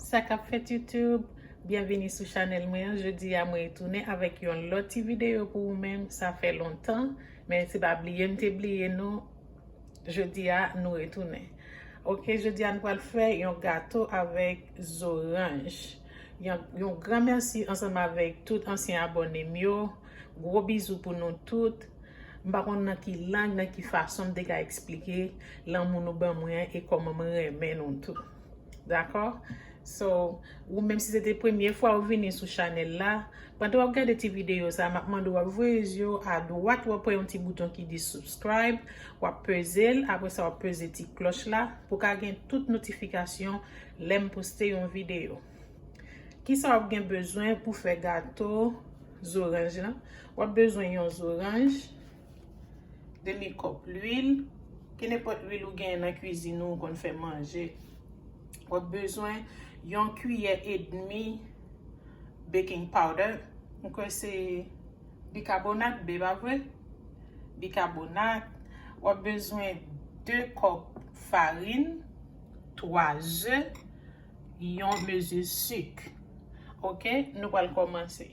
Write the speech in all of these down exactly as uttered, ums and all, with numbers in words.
Sa k ap fèt YouTube? Byenvini sou chanèl mwen an. Jodi a mwen retounen avèk yon lòt ti videyo pou ou menm. Sa fè lontan, men se pa bliye m te bliye nou. Jodi a nou retounen. Oke, jodi a nou pral fè yon gato avèk zoranj. Yon, yon gran mèsi ansanm avèk tout ansyen abòne m yo. Gwo bizou pou nou tout. M pa konn nan ki lang, nan ki fason m te ka eksplike lanmou nou ban mwen an e kòman mwen renmen nou tou. Dakò? So, ou menm si se te premye fwa ou vini sou chanèl la, pandan w ap gade ti videyo sa, m ap mande w ap voye zye w adwat, w ap wè yon ti bouton ki di subscribe, w ap peze l, apre sa w ap peze ti klòch la pou w ka gen tout notifikasyon lè m poste yon videyo. Kisa w ap gen bezwen pou fè gato zoranj lan? W ap bezwen yon zoranj, demi kòp lwil, kenenpòt lwil ou genyen nan kwizin ou, ou konn fè manje. W ap bezwen yon kiyè edmi baking powder. Mwen kwè se bikabonat, be pa vre? Bikabonat. W ap bezwen de kòp farin, twa ze, yon mezi sik. Oke, nou pral kòmanse.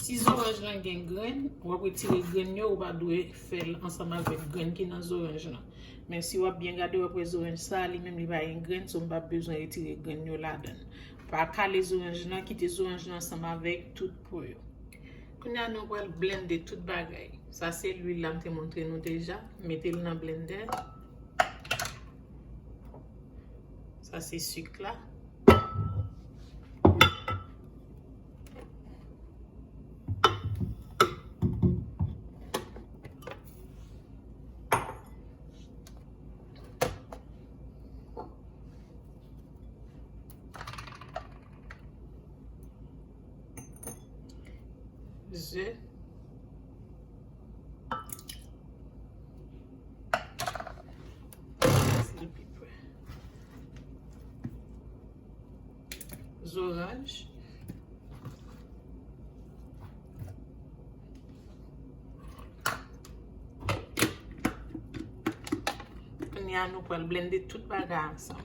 Si zoranj lan gen grenn, w ap retire grenn yo, ou pa dwe fè l ansanm avèk grenn ki nan zoranj lan. Men si w ap byen gade, w ap wè zoranj sa, li menm li pa gen grenn, so m p ap bezwen retire grenn yo ladan l. Pa kale zoranj lan, kite zoranj lan ansanm avèk tout po yo. Kounye a, nou pral blende tout bagay. Sa se lwil la m te montre nou deja. Mete l nan blendè. Sa se sik la. Ze. Zoranj. Kounye a, nou pral blende tout bagay ansanm.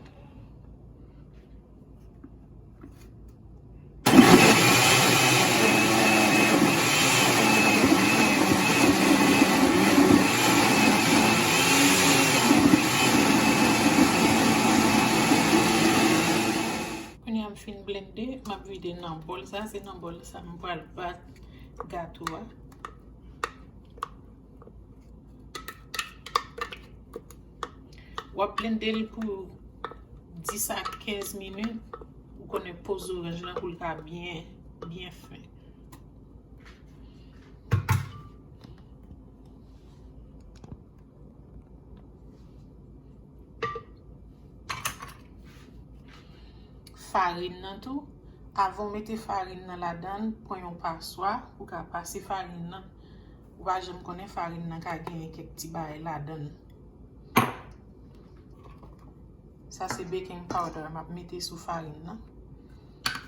Kounye a m fin blende, m ap vide nan bòl sa. Se nan bòl sa m pral bat gato a. W ap blende l pou dis a kenz minit. Ou konnen po zoranj lan pou l ka byen, byen fen. Farin nan tou, avan w mete farin nan ladan l, pran yon paswa pou w ka pase farin nan. Ou pa janm konnen farin nan ka genyen kèk ti bagay ladan l. Sa se baking powder m ap mete sou farin nan.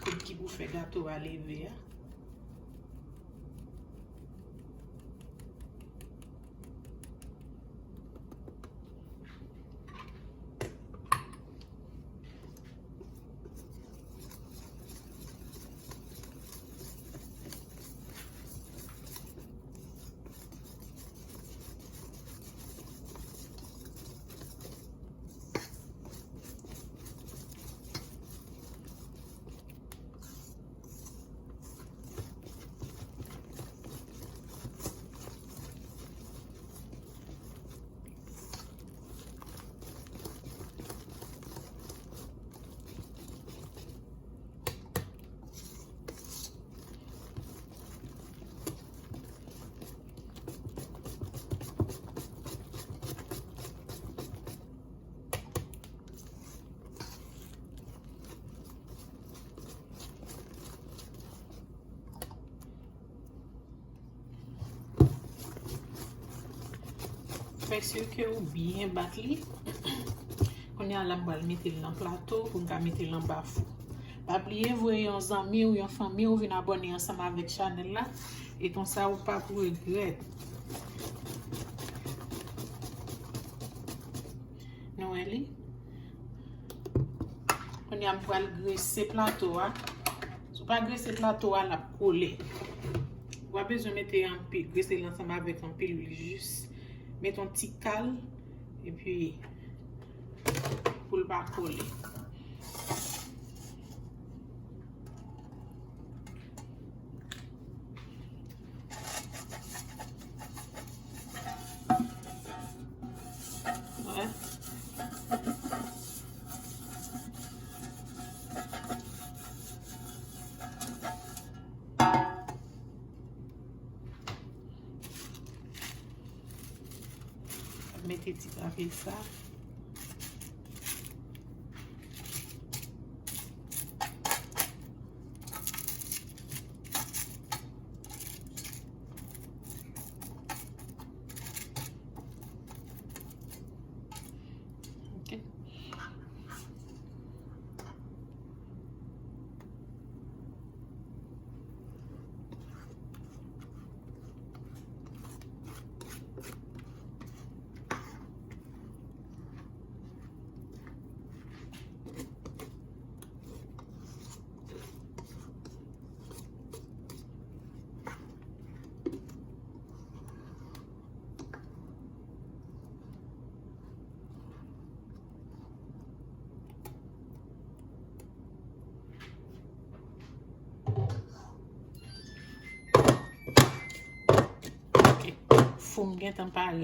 Kout ki pou fè gato a leve a. Fè si ke ou byen bat li. Kounye a la, m pral mete l nan plato pou m ka mete l anba fou. Pa bliye voye yon zanmi w, yon fanmi w vin abòne ansanm avèk chanèl la. E konsa, ou p ap regrèt. Nou wè li? Kounye a, m pral grese plato a. Si w pa grese plato a, l ap kole. Ou pa bezwen mete anpil, grese l ansanm avèk anpil lwil. Jis mete yon ti kal, epi pou l pa kole. Wè. Mete ti kafe sa. Ok. Ok. Fou m gentan pare.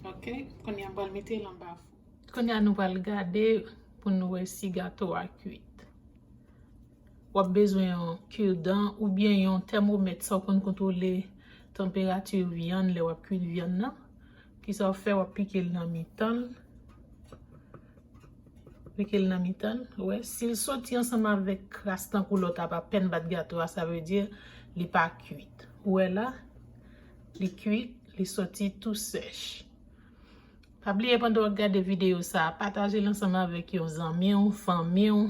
Ok, kounye a m pral mete l anba fou. Kounye a nou pral gade pou nou wè si gato a kwit. W ap bezwen yon kirdan oubyen yon tèmomèt, sa w konn kontwole tanperati vyann lè w ap kwit vyann nan. Kisa w fè? W ap pike l nan mitan l. Pike l nan mitan l. Ou wè, si l soti ansanm avèk kras tankou lòt ap apèn bat gato a, sa vle di li pa kwit. Ou wè la, li kwit, li soti tou sèch. Pa bliye pandan w ap gade videyo sa a, pataje l ansanm avèk yon zanmi w, fanmi w,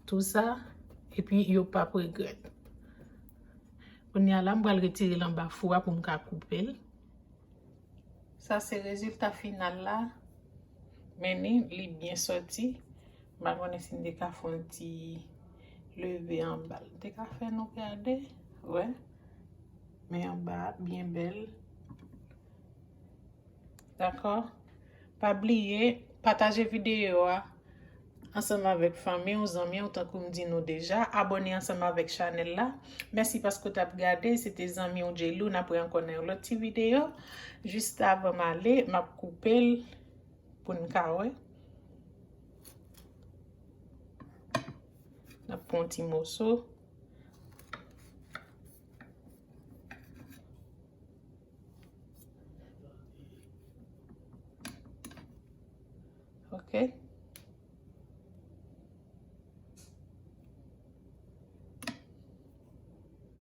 tou sa, epi yo p ap regrèt. Kounye a la, m pral retire l anba fou a pou m ka koupe l. Sa se rezilta final la. Men ni, li byen soti. M pa konnen si m te ka fè yon ti leve anba l. M te ka fè nou gade. Wè. Men anba a byen bèl. Dakò? Pa bliye, pataje videyo a ansanm avèk fanmi w, zanmi w, tankou m di nou deja. Abòne ansanm avèk chanèl la. Mèsi paske w t ap gade. Se te zanmi w J-Lou. N ap wè ankò nan yon lòt ti videyo. Jis avan m ale, m ap koupe l pou n ka wè. N ap pran yon ti moso. Ok.